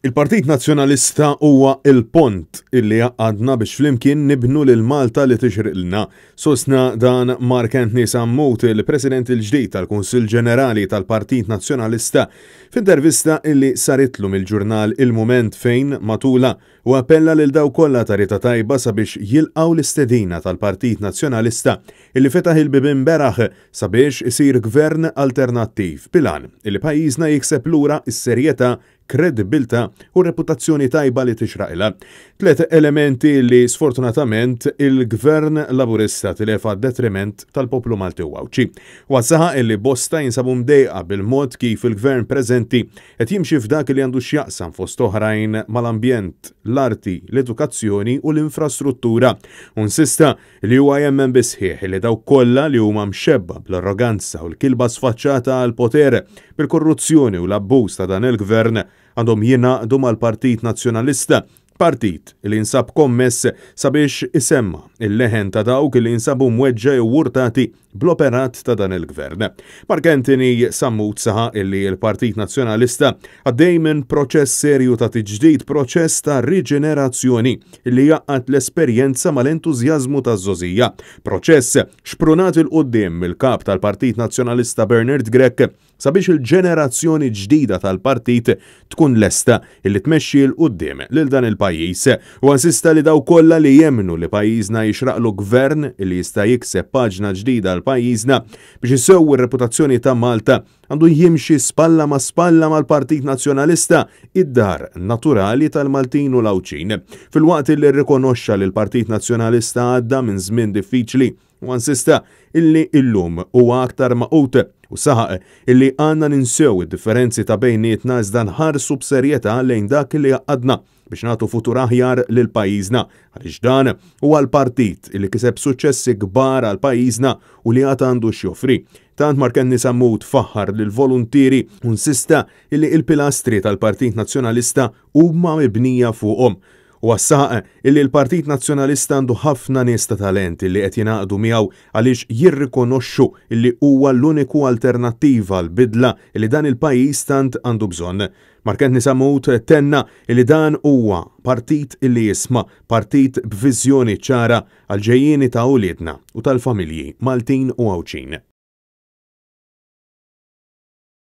Il-Partit Nazzjonalista huwa l-pont illi jgħaqqadna biex flimkien nibnu lil Malta li tixriqlna. Sostna dan Mark Anthony Sammut, il-President il-ġdid tal-Kunsill Ġenerali tal-Partit Nazzjonalista, f'intervista illi saritlu mill-ġurnal Il-Mument fejn, matulha, hu appella lil dawk kollha ta' rieda tajba sabiex jilqgħu l-istedina tal-Partit Nazzjonalista illi fetaħ il-bibien beraħ sabiex isir gvern alternattiv bil-għan illi pajjiżna jikseb lura s-serjetà kredibbiltà u reputazzjoni tajba li tixraqilha. Tlet elementi li sfortunatament il-Gvern Laburista tilef għad-detriment tal-poplu Malti u Għawdxi. Huwa saħaq illi bosta jinsabu mdejqa bil-mod kif il-Gvern preżenti qed jimxi f'dak li għandu x'jaqsam fost oħrajn mal-ambjent, l-arti, l-edukazzjoni u l-infrastruttura. U insista li huwa jemmen bis-sħiħ li dawk kollha li huma mxebba bl-arroganza u l-kilba sfaċċata għall-poter, bil-korruzzjoni u l-abbuż ta' dan il-Gvern għandhom jingħaqdu mal-Partit Nazzjonalista, partit li jinsab kommess sabiex isemma' l-leħen ta' dawk li jinsabu mweġġa' jew urtati bl-operat ta' dan il-Gvern. Mark Anthony Sammut saħaq illi l-Partit Nazzjonalista għaddej minn proċess serju ta' tiġdid, proċess ta' riġenerazzjoni li jgħaqqad l-esperjenza mal-entużjażmu taż-żgħożija. Proċess xprunat 'il quddiem mill-Kap tal-Partit Nazzjonalista Bernard Grech sabiex il-ġenerazzjoni ġdida tal-partit tkun lesta illi tmexxi 'l quddiem lil dan il-pajjiż. Huwa insista li dawk kollha li jemmnu li pajjiżna jixraqlu gvern illi jista' jikseb paġna ġdida għal pajjiżna biex isewwi r-reputazzjoni ta' Malta għandu jimxi spalla ma' spalla mal-Partit Nazzjonalista, id-dar naturali tal-Maltin u l-Għawdxin. Filwaqt illi rrikonoxxa li l-Partit Nazzjonalista għadda minn żmien diffiċli, Huwa insista illi illum huwa aktar magħqud u saħaq illi għandna ninsew id-differenzi ta' bejnietna iżda nħarsu b'serjetà lejn dak li jgħaqqadna biex nagħtu futur aħjar lil pajjiżna għaliex dan huwa l-partit illi kiseb suċċessi kbar għal pajjiżna u li għad għandu x'joffri. Tant Mark Anthony Sammut faħħar lill-voluntieri u insista illi il-pilastri tal-Partit Nazzjonalista huma mibnija fuqhom. Huwa saħaq illi l-Partit Nazzjonalista għandu ħafna nies ta' talent illi qed jingħaqdu miegħu għaliex jirrikonoxxu illi huwa l-uniku alternattiva għall-bidla illi dan il-pajjiż tant għandu bżonn. Mark Anthony Sammut tenna illi dan huwa partit illi jisma', partit b'viżjoni ċara għall-ġejjieni ta' uliedna u tal-familji Maltin u Għawdxin.